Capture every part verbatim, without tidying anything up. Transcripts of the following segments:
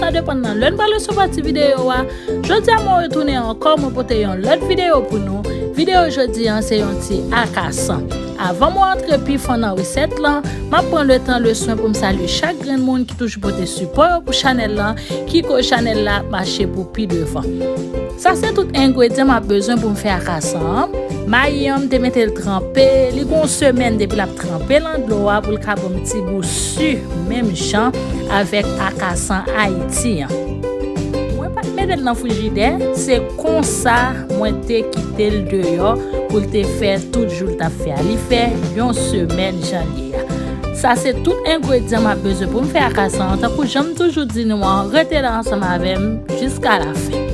Sa depann nan lè n pral resevwa ti videyo a. Jodi a mwen retounen ankò, mwen pote yon lòt videyo pou nou. Videyo jodi an se yon ti akasan. Avan mwen antre pi fon nan resèt lan, m ap pran letan, leswen pou m salye chak grenn moun ki toujou pote sipò yo pou chanèl lan, ki koz chanèl la ap mache pou pi devan. Sa se tout engredyan m ap bezwen pou m fè akasan an. Mayi an, m te mete l tranpe, li gon semèn depi l ap tranpe nan dlo a pou l ka ban m ti gou si menm jan avèk akasan Ayiti an. Mwen pa t mete l nan frijidè, se konsa mwen te kite l deyò pou l te fè tout jou l t ap fè a. Li fè yon semèn jan l ye a. Sa se tout engredyan m ap bezwen pou m fè akasan an. Tankou jan m toujou di nou an, rete la ansanm avè m jiska lafen.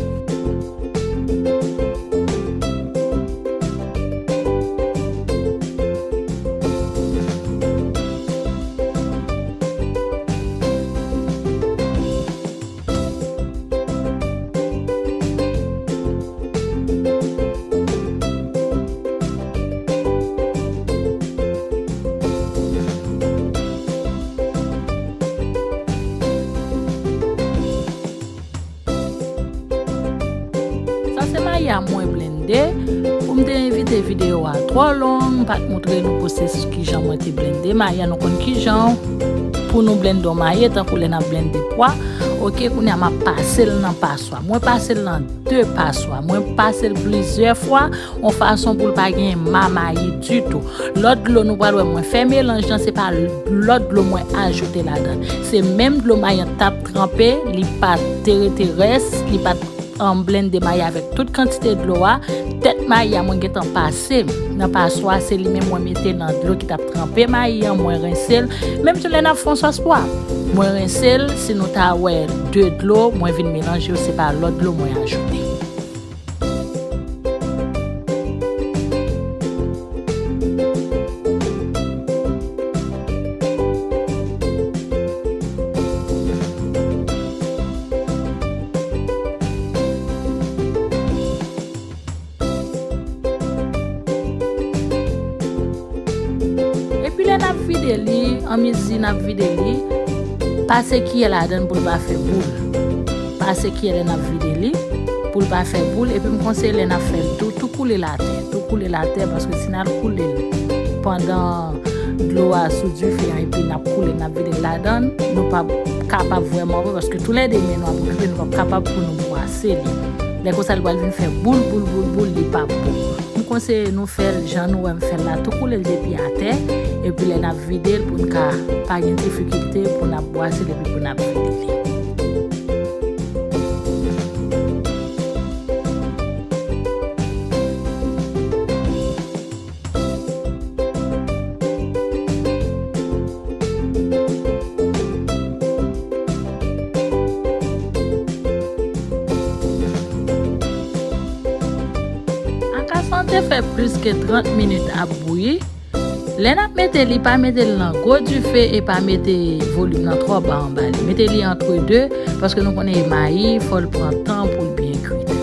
Sa se mayi a mwen blende. Pou m te evite videyo a twò long, m pa t montre nou pwosesis kijan mwen te blende mayi a. Nou konn kijan pou nou blende yon mayi, tankou lè n ap blende pwa. Oke, kounye a m ap pase l nan paswa. Mwen pase l nan de paswa. Mwen pase l plizyè fwa, yon fason pou l pa gen mamayi ditou. Lòt dlo nou pral wè mwen fè melanj lan, se pa lòt dlo mwen ajoute ladan. Se menm dlo mayi an t ap tranpe, li pa t rete rès, li pa t, um, blende mayi avèk tout kantite dlo a. Tèt mayi a mwen gentan pase nan paswa, se li menm mwen mete nan dlo ki t ap tranpe mayi an, mwen rense l. Menm jan lè n ap fè yon sòs pwa, mwen rense l, si nou ta wè de dlo, mwen vin melanje yo, se pa lòt dlo mwen ajoute. Epi lè n ap vide li, anmizi n ap vide li, pase kiyè ladan l pou l pa fè boul. Pase kiyè lè n ap vide li, pou l pa fè boul. Epi m konseye lè n ap fè l tou, tou koule l atè. Tou koule l atè, paske si n al koule l pandan dlo a sou dife an, epi n ap koule l, n ap vide l ladan l, nou p ap kapab vrèman wè, paske toulède men nou ap okipe, nou p ap kapab pou nou bwase li. Lè konsa, li pral vin fè boul, boul, boul, boul, li p ap bon. M konseye nou fè l jan nou wè m fè l la, tou koule l depi atè, epi lè n ap vide l pou n ka pa gen difikilte pou n ap bwase l epi pou n ap vide li. Akasan te fè plis ke trant minit ap bouyi. Lè n ap mete li, pa mete l nan gwo dife e pa mete volim nan twò ba anba li. Mete li antre de, paske nou konnen mayi, fò l pran tan pou l byen kwit.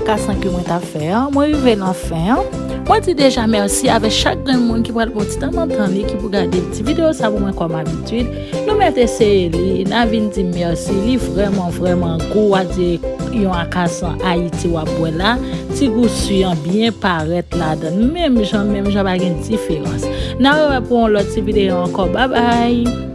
akasan ke mwen t ap fè an, mwen rive nan fen an. Mwen di deja mèsi avèk chak grenn moun ki pral pran ti tan nan tan li ki pou gade ti videyo sa pou mwen kòm abitid. Nou mèt eseye li, n a vin di mèsi. Li vrèman, vrèman gou, w a di yon akasan Ayiti w ap bwè la. Ti gou swi an byen parèt ladan l. Menm jan, menm jan, pa gen diferans. N a rewè pou yon lòt ti videyo ankò. Babay!